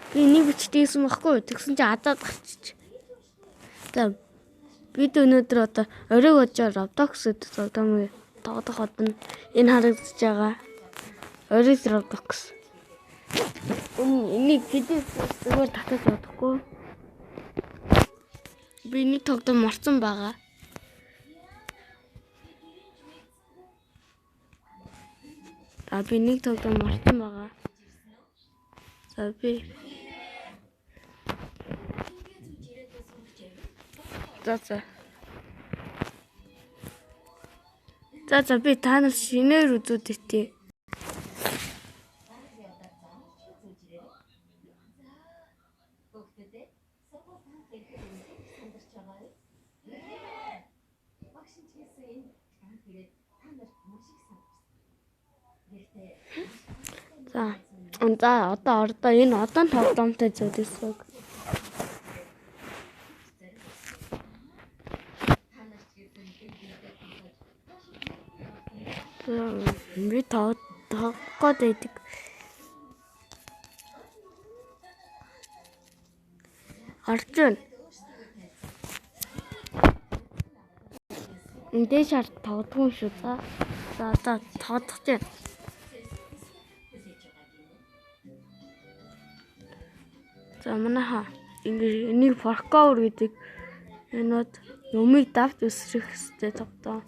Би энийг бичдээсэн баггүй. Тэгсэн чи адаад гарчиж. За бид өнөөдөр одоо оройг очоо Roblox гэдэг тоглоомыг тоглох одно. Энэ харагдаж байгаа. Оройг Roblox. Энийг бид зүгээр татаж бодохгүй. Би нэг тоглоом морцсон байгаа. За би нэг тоглоом морцсон байгаа. За би За за. За за би та нар шинээр үзүүлдэг тий. За. За одоо ордоо энэ одон тоглоомтой зүйл гэсэн үг. Би тоглох гээд байдаг. Орж байна. Эндээ шар тоглоом шүү за. За за тоглох чинь. За манайха ингээ энийг паркур гэдэг энэ бод юмыг давж өсрөх хэрэгтэй тоглоом.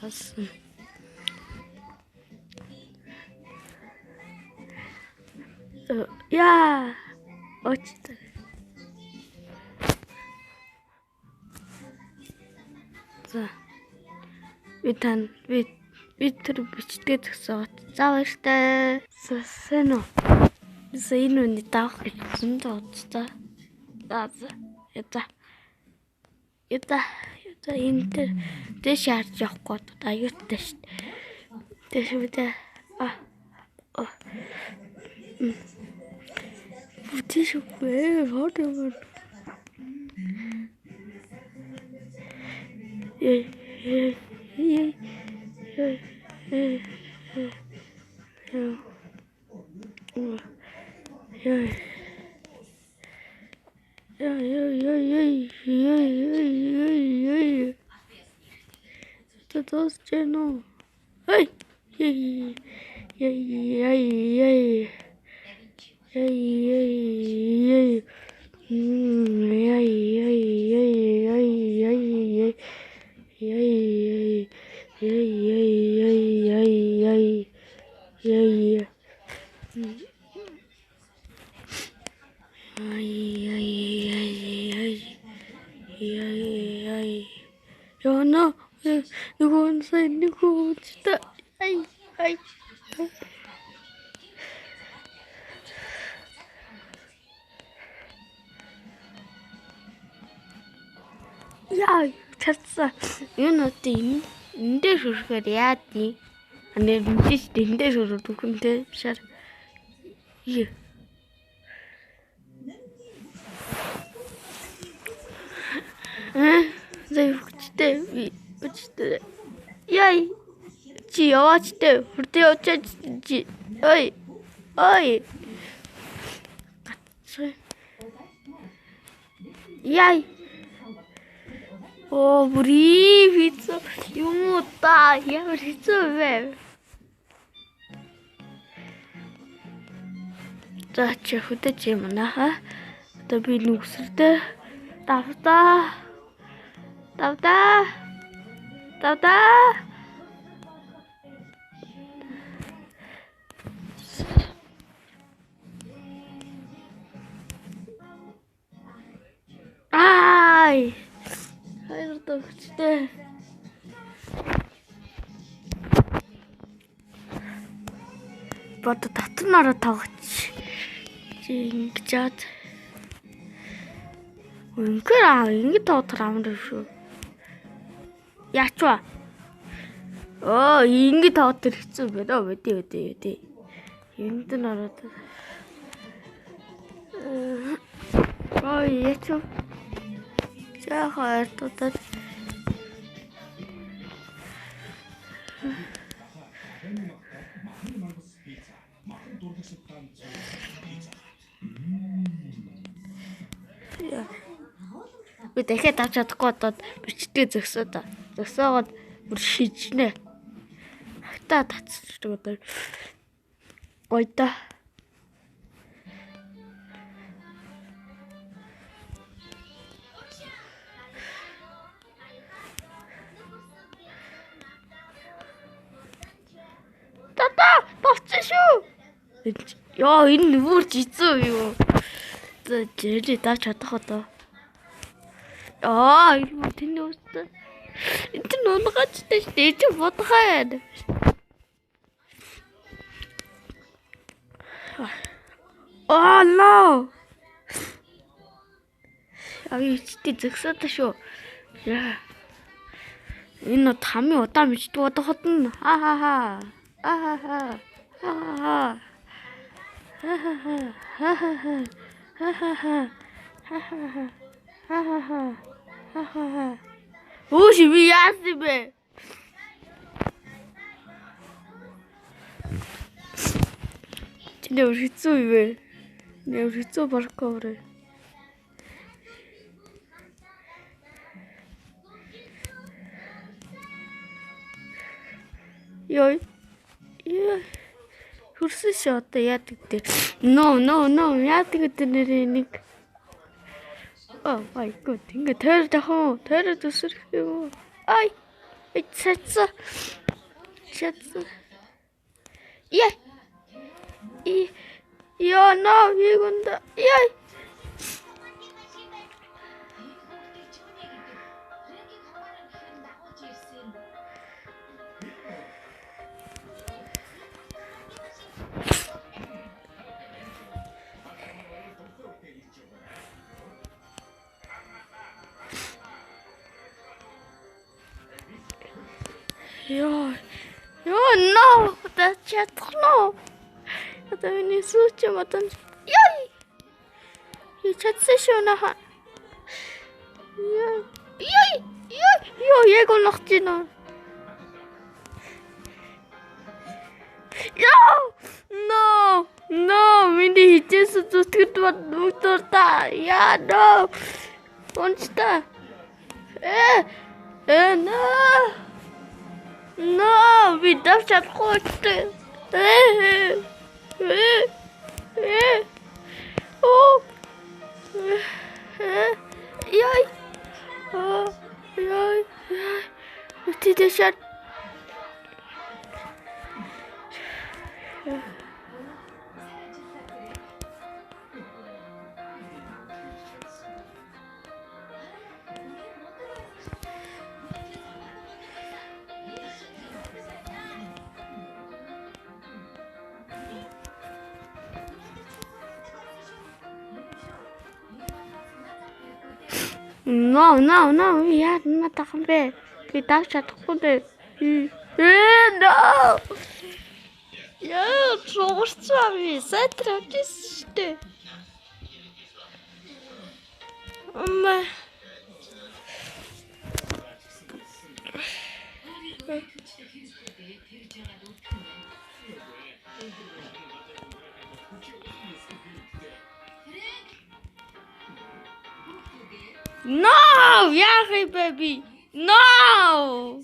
Бас. Яа. Очтой. За. Би тань би би тэр бичдэг зөксөөт. За баяртай. Сайн уу? За энэ үний давах гэж зөндөө удаа. За за. Ята. Ята. Ята энэ тэр дэш харж явахгүй одоо аюултай шүү. Дэш үдэ. А. Бүтээш үгүй. Хот юм. Яа. Яа. Яа. Яа. Яа. Яа яа яа яа яа яа яа. Тотос чено. Ай. Яа яа яа яа. Яа яа яа. Яа яа яа яа яа яа. Яа яа яа яа яа яа яа. Ай ай ай ай ай ай. Яна нөгөө сайн нөгөө та ай ай. Яа, чадсан. Энэ одоо энэ дээр шүрхээр яа дий? Ане мэдээж энэ дээр шүрүүд үхэнтэй шар. Юу. За хүчтэй би хүчтэй. Яй. Чи яваач тэ. Хүрдээ яваач чи. Ой. Ой. Гацсан. Яй. Оо бүрий хэцүү юм уу та ямар хэцүү вэ? За чи хөдөж юм аа. Одоо би нүгсэрдээ давтаа. Давтаа. Давтаа. Ай. Хоёр төгчтэй. Бод дотор нь ороо тоглож. Чи ингэж яад. Үнэхээр аа ингэ тоглох амар шүү. Яач вэ? Оо ингэ тоглох хэцүү байна. Мэдээ мэдээ мэдээ. Энд нь ороод. Ой яач вэ? Жаахан ойртуудаад. Би дахиад авч чадахгүй бодоод бичдэг зөксөө та. Зөксөөгоод бүр шижнэ. Хатаа татчихдаг одоо. Гоё да. Тата тавцсан шүү. Йоо энэ бүр жицүү юу. За жирээ давч чадах одоо. Аа энэ тэнд үстэй. Энэ чинь унгаачтай шүү дээ. Чи бодгоо. Oh no. Ави ичтэй зөксөөд шүү. Яа. Энэ нот хамгийн удаан бичдэг бодоход нь ха ха ха. Ха ха ха. Ха ха ха. Ха ха ха. Ха ха ха. Ха ха ха. Ха ха ха. Ха ха ха. Өөш би яасан бэ? Чиний хэцүү юм бэ? Нэр хэцүү паркур. Йой. Йой. Хөрсөн шүү одоо яадаг дээ. No no no яадаг гэдэг нэрээ нэг. Oh my god. Ингээ тойроод авах уу? Тойроод өсөрөх юм уу? Ай. Цаца. Цаца. Яа. Йоо no, игүнд. Яа. Йоо. Йоо no, чадах нь. Одоо миний сүүч юм одоо. Яй. Би чадсан шүү наа. Яй. Яй. Яй. Йоо, яг унах чинь. Йоо. No. No, миний хичээсэн зүтгэд бод бүгд дуртай. Яа, no. Унцтай. No. No, би давч чадахгүй ч. Оо. Яй. Аа, яй. Үттэшэр. No, no, no. Яа надад юм бэ? Би давч чадахгүй дээ. No. Яа, цуурцаа би. Сайтар авчихсан шүү дээ. 엄마. No, яах baby. No.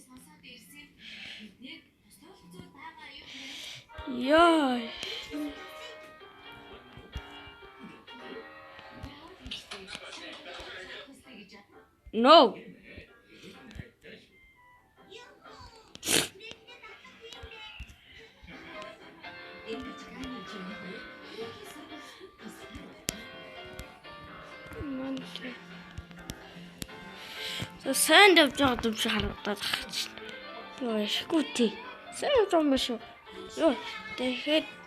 Яа. No. За сайн давж байгаа юм шиг харагдаад байна чинь. Йоо, яшгүй тий. Сайн явж байгаа юм шүү. Йоо,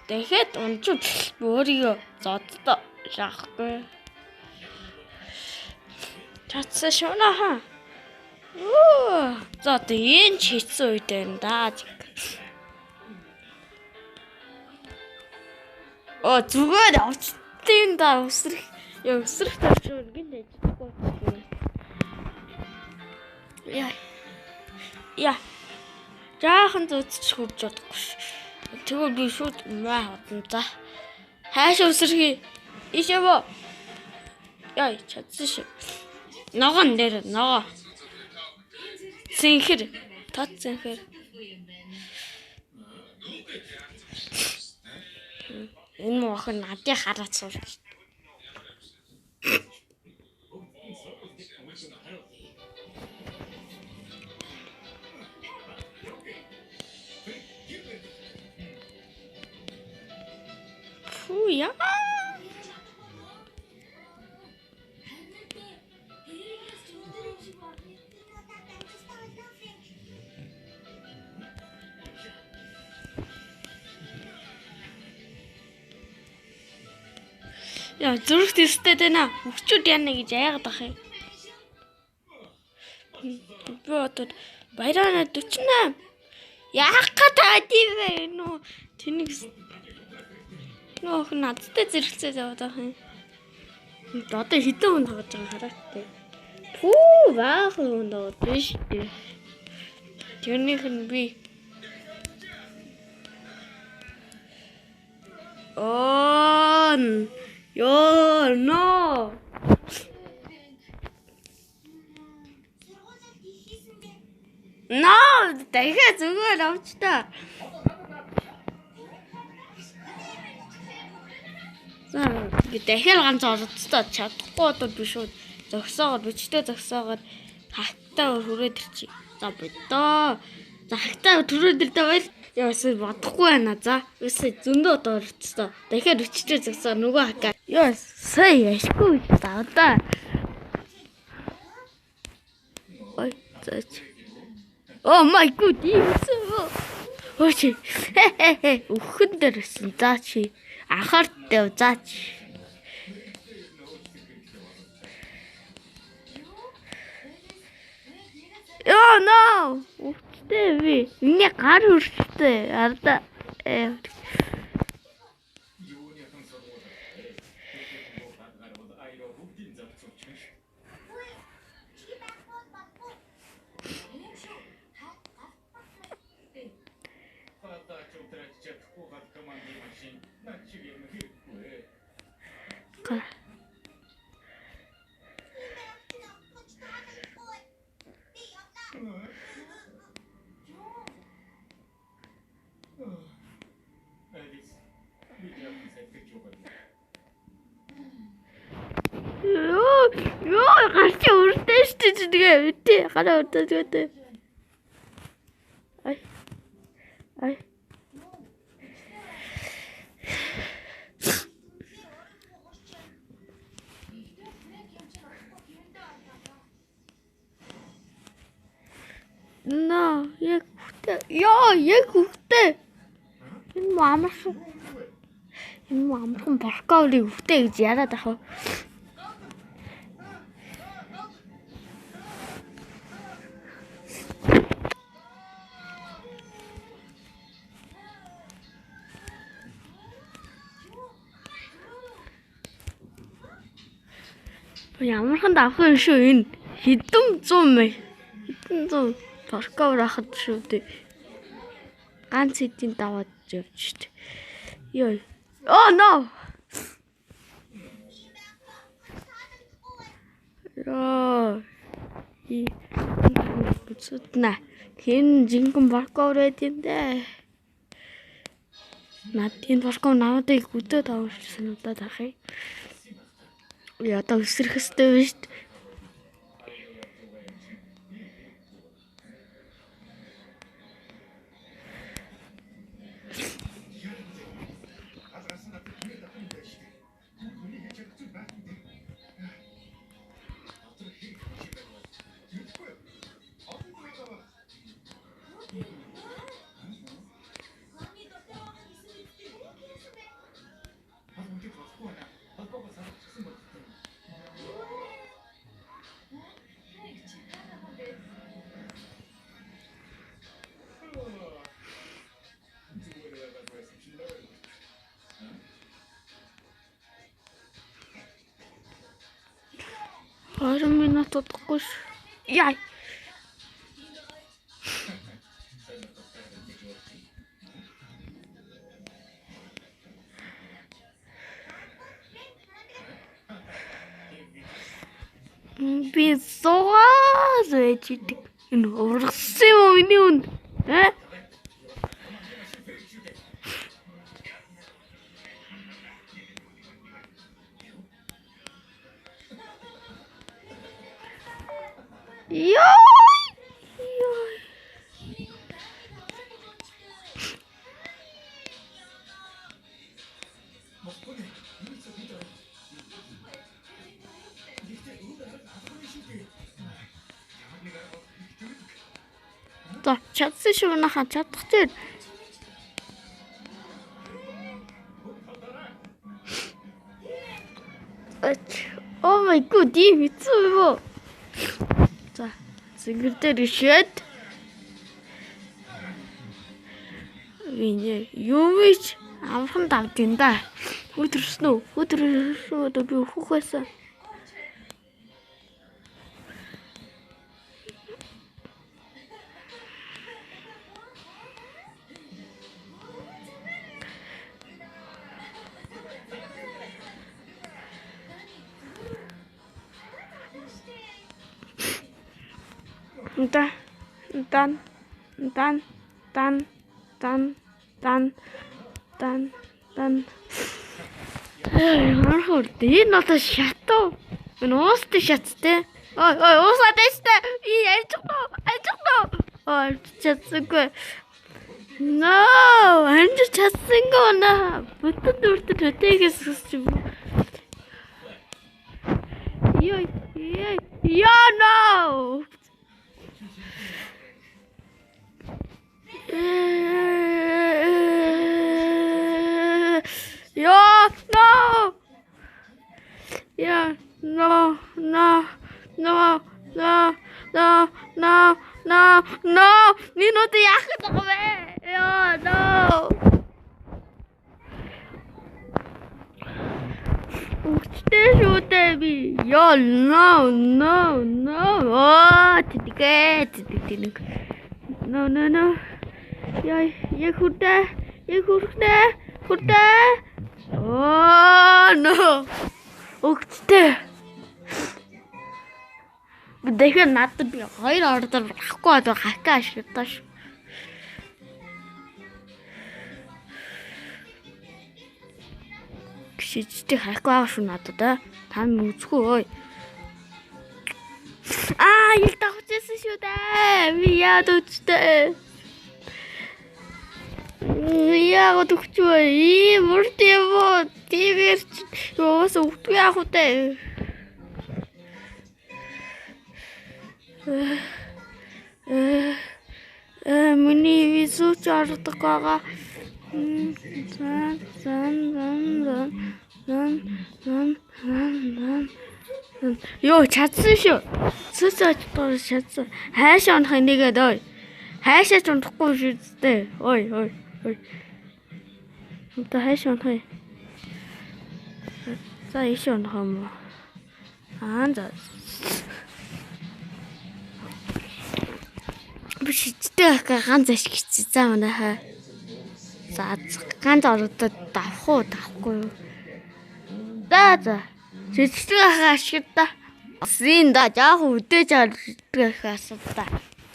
дахиад унчвал өөрийгөө зоддоо шаахгүй. Чадсан шүү наа. Оо, за одоо энэ ч хэцүү үед байна да. Оо, зүгээр очтын да өсрөх. Йоо, өсрөх тавьчих гин ажиллахгүй. Яа. Яа. Жаахан зөөцч хурж чадахгүй ш. Тэгвэл би шууд маа хатан за. Хаашаа өсөрхий? Ийшээ боо. Яа, чадсан шүү. Ногоон дээр ногоо. Зинхэр. Тод зинхэр. Энэ муу охин надыг хараад сууж. Фу яа. Яа, зүрх тэстэй байна. Өвчүүд яана гэж яагаад ах юм. Би одоо баяраа 48. Яах гэдэг юм бэ? Нөө тэнийг нөө охин надтай зэрэгцээ яваад ах юм. Одоо хэдэн хүн тоглож байгаа хараатай. Пүү, баахан хүн тоглож биш дээ. Тэрнийх нь би оо ёо но. Но дахиад зүгээр авч та. За би дахиад ганц оролцоо чадахгүй одоо би шууд зогсоогоод бичтэй зогсоогоод хаттай хүрээд ирчих. За бодоо. За хаттай түрээд ирдэ байл. Яа эсвэл бодохгүй байна за. Өсөө зөндөө одоо оролцоо. Дахиад өчтөө зогсоо нөгөө хака. Яа сая яшгүй за одоо. Ой за. Oh my god. Өөч. Үхэн дээр өссөн. За чи анхаартай за чи. Йоо no. Үхтэй би. Миний гар хүрчтэй. Ардаа. Йоо, гарч өртөө шүү дээ тэгээ. Үгүй гараа өртөө тэгээ. Ай. Ай. Но, яг хүүхдээ. Йоо, яг хүүхдээ. Энэ амархан. Энэ амархан паркаурыг хүүхдээ гэж яриад ах. Ямархан давхан юм шүү энэ хэдэн зуун мэй. Хэдэн зуун паркаур ахад шүү дээ. Ганц хэдийн даваад явж штт. Йоо. Oh no. Йоо. И бүцүүднэ. Хэн жинхэнэ паркаур байд юм дээ. Над энэ паркаур намайг өдөө тавьж санагдаад ах юм. Я одоо өсрөх ёстой биш үү? Минут удахгүй ш. Яа. Би суугаад байж идэг. Энэ ургасан юм уу миний үнд? Аа? Йоо! За чадсан шүү наха чадах чинь. Oh my god, ийм хэцүү юм уу? За, зэнгэр дээр ишээд би юм ич амархан давдیں۔ Да. Өдөрсөн үү? Өдөрсөн үү? Би өөхөх байсан. Дан дан дан дан дан дан дан дан. Харахад энэ одоо шатав. Энэ уустай шаттай. Ой ой уусаад байстай. Би ярьчихгүй. Ярьчихгүй. Ой чадсангүй. No, амжиж чадсангүй наа. Бүтэн дүртэн төтөйгөөс өсч юм. Йой йой. Йоо no. Йоо, no. Yeah, no, no, no, no, no, no, no, no. Энэ одоо яах гэж байгаа вэ? Йоо, no. Үхтэй шүү дээ би. Йоо, no, no, no. Оо, тэтгэ, тэтгэ. No, no, no. Яа, яг хүрдэ. Яг хүрхнэ. Хүрдэ. Оо, no. Өгчтэй. Дахиад надад би хоёр ордоор авахгүй одоо хака ашиглаа шүү. Шиждэг хака байгаа шүү надад аа. Та үзэхгүй ой. Аа, яг давхчихсан шүү дээ. Би яад үстэй. Яагаад өгч вэ? Ийм урт юм уу? Тиймэр чи уус өгдгүй яах вэ? Миний визүүч ордог байгаа. Зан зан зан зан зан зан зан зан. Йоо, чадсан шүү. Цэцэж доор чадсан. Хайшаа унах энийгээд ой. Хайшаа ч унахгүй шүү дээ. Ой ой ой. Одоо хайшаа унах юм. За ийшээ унах юм уу? Аа за. Би шидтэй байх ганц ашиг хийсэн. За манайхаа. За ганц ородод давах уу, давахгүй юу? За за. Шидтэй байх ашигтай. Син да жаахан үдээж шидтэй байх асуудаа.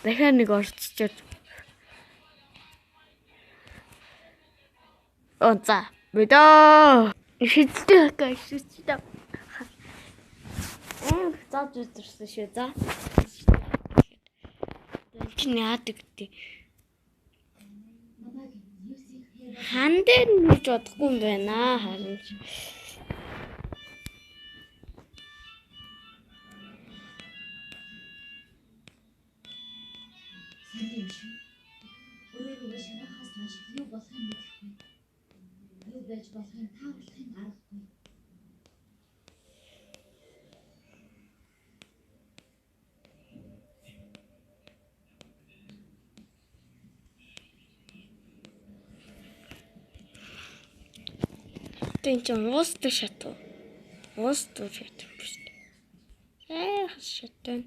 Дахиад нэг орцчиход. Оо за. Мэдээ. Шидтэй байх шидтэй. Эм зав зүтэрсэн шүү за. Чи яадаг гэдэг. Хан дээр нэрж бодохгүй юм байна харин. Өөрөөрөө шарахаас нааш юу болохыг мэдэхгүй. Юу байж болохыг тааварлахын аргагүй. Энэ чинь уусдаг шатуу. Уусдаг шатуу биш. Сайхан шатуу.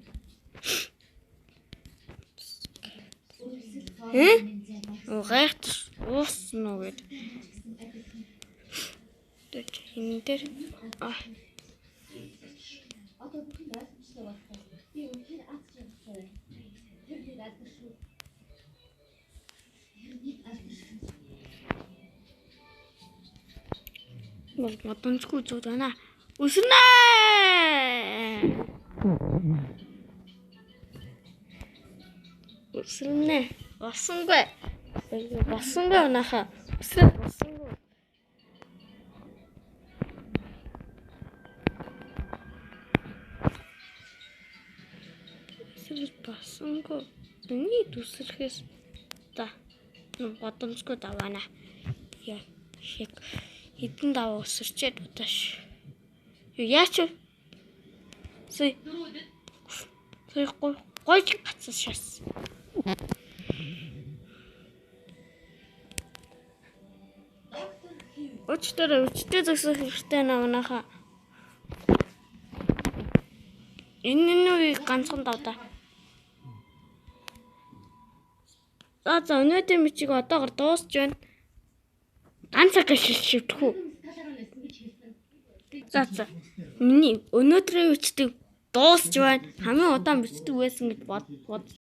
Э? Гайхт ууссан уу гэд. Энэ дээр Одоо бүх юм ойлгомжтой боллоо. Би үнэхээр аз жаргалтай байна. Тэр нэг алдар шүү. Тэр нэг алдар шүү. Бол бодомжгүй зүйл байна. Өснө. Өснө. Босонгүй. Босонгүй унаха. Өсрээд босонгүй. Өсрээд босонгүй. Миний дүсрэхээс та бодомжгүй даваана. Яа хэг хэдэн даваа өсөрчээд удааш. Юу яач вэ? Сая сая гой гацсан шас. Өчтөр өчтөө зөксөх хэрэгтэй наа манайхаа. Энэ нүг ганцхан давдаа. За за өнөөдрийн бичиг одоогор дуусч байна. Ганц цаг шивдэх үү? За за. Миний өнөөдрийн бичдэг дуусч байна. Хамгийн удаан бичдэг байсан гэж бод.